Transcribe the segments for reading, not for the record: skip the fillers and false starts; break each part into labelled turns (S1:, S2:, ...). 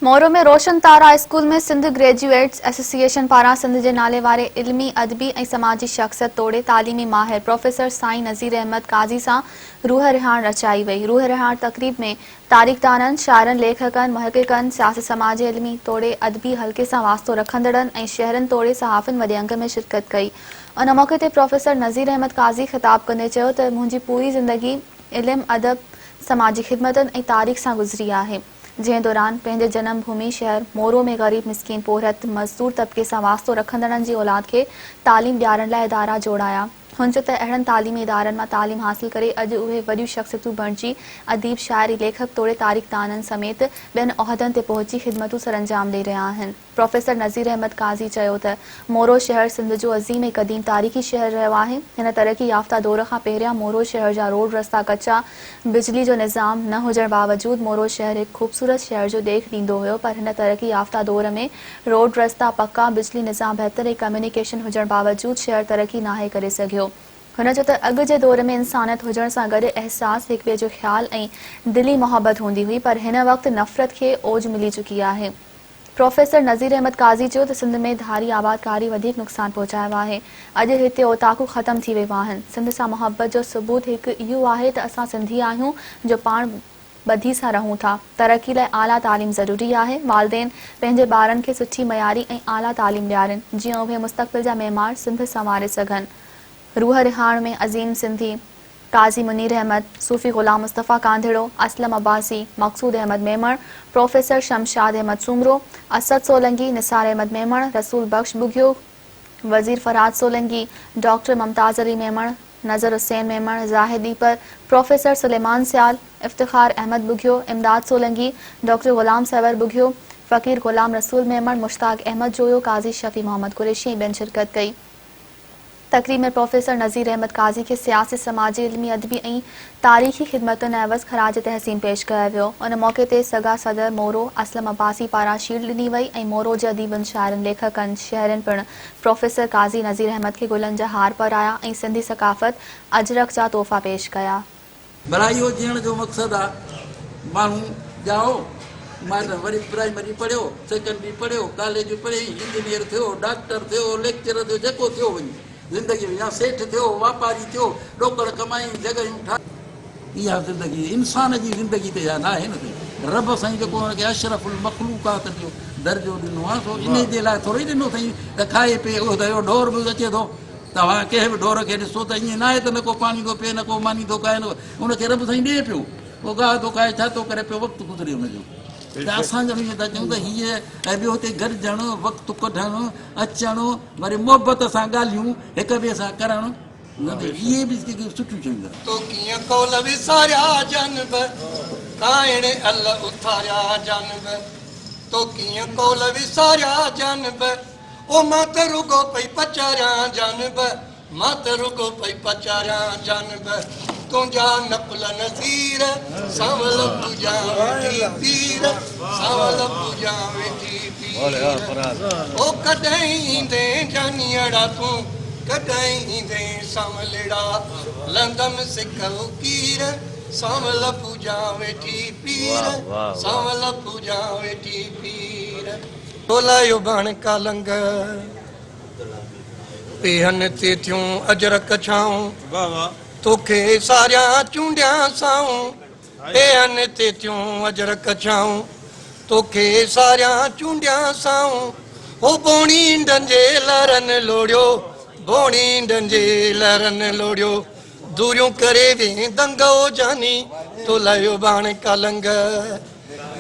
S1: Moro ۾ Roshan Tara school ۾ Sindh graduates association پاران سنڌ جي نالي واري علمي، ادبي ۽ سماجي شخصيت توڙي تعليمي ماهر پروفيسر سائين نذير احمد قاضي سان روح رهاڻ رچائي وئي. روح رهاڻ تقريب ۾ تاريخدانن، شاعرن، ليکڪن، محققن، سياسي سماجي علمي توڙي ادبي حلقي سان واسطو رکندڙن ۽ شهرين توڙي صحافين وڏي انگ ۾ شرڪت ڪئي. ان موقعي تي پروفيسر نذير احمد قاضي خطاب ڪندي چيو ته منهنجي پوري زندگي علم، ادب، سماجي خدمتن ۽ تاريخ سان گذري آهي. جنهن دوران پنهنجي جنم ڀومي شهر مورو ۾ غريب مسڪين پورهيت مزدور طبقي سان واسطو رکندڙن جي اولاد کي تعليم ڏيارڻ لاء ادارا جوڙايا. هن چيو ته اهڙن تعليمي ادارن مان تعليم حاصل ڪري اڄ اهي وڏيون شخصيتون بڻجي اديب، شاعر، ليکڪ توڙي تاريخدانن سميت ٻين عهدن تي پهچي خدمتون سرانجام ڏئي رهيا آهن. پروفيسر نذير احمد قاضي چيو ته مورو شهر سنڌ جو عظيم ۽ قديم تاريخي شهر رهيو آهي، هن ترقي يافته دور کان پهريان مورو شهر جا روڊ رستا ڪچا، بجلي جو نظام نه هجڻ باوجود مورو شهر هڪ خوبصورت شهر جو ڏيک ڏيندو هيو پر هن ترقي يافته دور ۾ روڊ رستا پڪا، بجلي نظام بهتر ۽ ڪميونيڪيشن هجڻ باوجود شهر ترقي ناهي ڪري سگهيو. هن چيو ته اڳ جي دور ۾ انسانيت هجڻ سان گڏ احساس، هڪ ٻئي جو خيال ۽ دلي محبت هوندي هئي پر هن وقت نفرت کي اوج ملي چڪي آهي. پروفيسر نذير احمد قاضي چيو ته سنڌ ۾ ڌاري آبادڪاري وڌيڪ نقصان پهچايو آهي، اڄ هتي اوطاقون ختم ٿي ويون آهن، سنڌ سان محبت جو ثبوت هڪ اهو آهي ته اسان سنڌي آهيون جو پاڻ ٻڌي سان رهون ٿا، ترقي لاء اعليٰ تعليم ضروري آهي، والدين پنهنجي ٻارن کي سٺي معياري ۽ اعليٰ تعليم ڏيارين جيئن اهي مستقبل جا معمار سنڌ سنواري سگهن. روح رهاڻ ۾ عظيم سنڌي قاضي منير احمد، صوفي غلام مصطفيٰ ڪانڌڙو، اسلم عباسي، مقصود احمد ميمڻ، پروفيسر شمشاد احمد سومرو، اسد سولنگي، نثار احمد ميمڻ، رسول بخش ٻگهيو، وزير فرهاد سولنگي، ڊاڪٽر ممتاز علي ميمڻ، نظر حسين ميمڻ، زاهد ڏيپر، پروفيسر سليمان سيال، افتخار احمد ٻگهيو، امداد سولنگي، ڊاڪٽر غلام سرور ٻگهيو، فقير غلام رسول ميمڻ، مشتاق احمد جويو، قاضي شفيع محمد قريشي ۽ ٻين شرڪت ڪئي. تقريب ۾ پروفيسر نذير احمد قاضي کي سياسي، سماجي، علمي، ادبي ۽ تاريخي خدمتن عيوض خراج تحسين پيش ڪيو ويو. ان موقعي تي سگا صدر مورو اسلم عباسي پاران شيلڊ ڏني وئي ۽ مورو جي اديبن، شاعرن، ليکڪن، شهرين پڻ پروفيسر قاضي نذير احمد کي گلن جا هار پهرايا ۽ سنڌي ثقافت اجرڪ جا تحفا پيش ڪيا.
S2: ڀلا اهو جيئڻ جو مقصد آ؟ ماڻهو ڄائو، مائٽن وري پرائمري پڙهيو، سيڪنڊري پڙهيو، ڪاليج پڙهي، انجنيئر ٿيو، ڊاڪٽر ٿيو، ليڪچرر ٿيو، جيڪو ٿيو وڃي زندگي ۾ يا سيٺ ٿيو، واپاري ٿيو، ڏوڪڙ ڪمائي، جڳهيون ٺاهي. اها زندگي انسان جي زندگي ته اها ناهي نه سائين. رب سائين جيڪو ان کي اشرف المخلوقات جو درجو ڏنو آ سو انهي جي لاء ٿورو ئي ڏنو اٿئي ته کائي پي اهو ته اهو ڍور به اچي ٿو. توهان ڪنهن به ڍور کي ڏسو ته ائين ناهي ته نه ڪو پاڻي ٿو پيئي نه ڪو ماني ٿو کائي نه ان کي رب سائين ڏئي پيو ڪو گاهه ٿو کائي ڇا ٿو ڪري پيو وقت گذري ان جو ته اسان ڄڻ ائين ٿا چئون ته هيء ۽ ٻيو هتي گڏجڻ وقت ڪڍڻ اچڻ وري محبت سان ڳالهيون هڪ ٻئي سان ڪرڻ اهي به سٺيون شيون آهن.
S3: تو ڪيئن قول وساريا جانب، ڪائڻ ال اٿاريا جانب، تو ڪيئن قول وساريا جانب. او مان ته رڳو پئي پچاريان جانب، مان ته رڳو پئي پچاريان جانب، تنهنجا نقل نظير، سانول پوڄان ويٺي پير، سانول پوڄان ويٺي پير. او ڪڏهن ايندين جانيئڙا تون، ڪڏهن ايندين سانولڙا، لهندم سڪ اڪير، سانول پوڄان ويٺي پير، سانول پوڄان ويٺي پير. ٽولايو بڻ ڪالنگ، پيهن تي ٿيون اجرڪ ڇائون، توکي ساريان چونڊيان سائون، پيهن تي ٿيون اجرڪ ڇائون، توکي ساريان چونڊيان سائون، هو بوڻينڊن جي لهرن لوڙهيو، بوڻينڊن جي لهرن لوڙهيو، دوريون ڪري وين دنگ او جاني، تولايو بڻ ڪالنگ،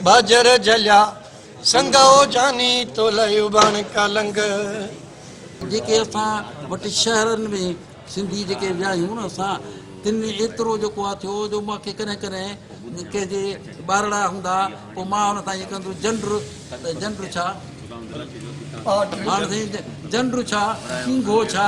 S3: ٻاجهر جهليا. سنگهو جاني تو لئه اڀاڻ ڪا لنگ.
S2: جيڪي اسان وٽ شهرن ۾ سنڌي جيڪي ويا آهيون نه اسان تن ۾ ايترو جيڪو آ ٿيو جو مان کي ڪڏهن ڪڏهن ڪنهن جي ٻارڙا هوندا پوء مان ان سان ائين ڪندو جنڊ ته جنڊ ڇا هاڻ سائين جنڊ ڇا کينگهو ڇا.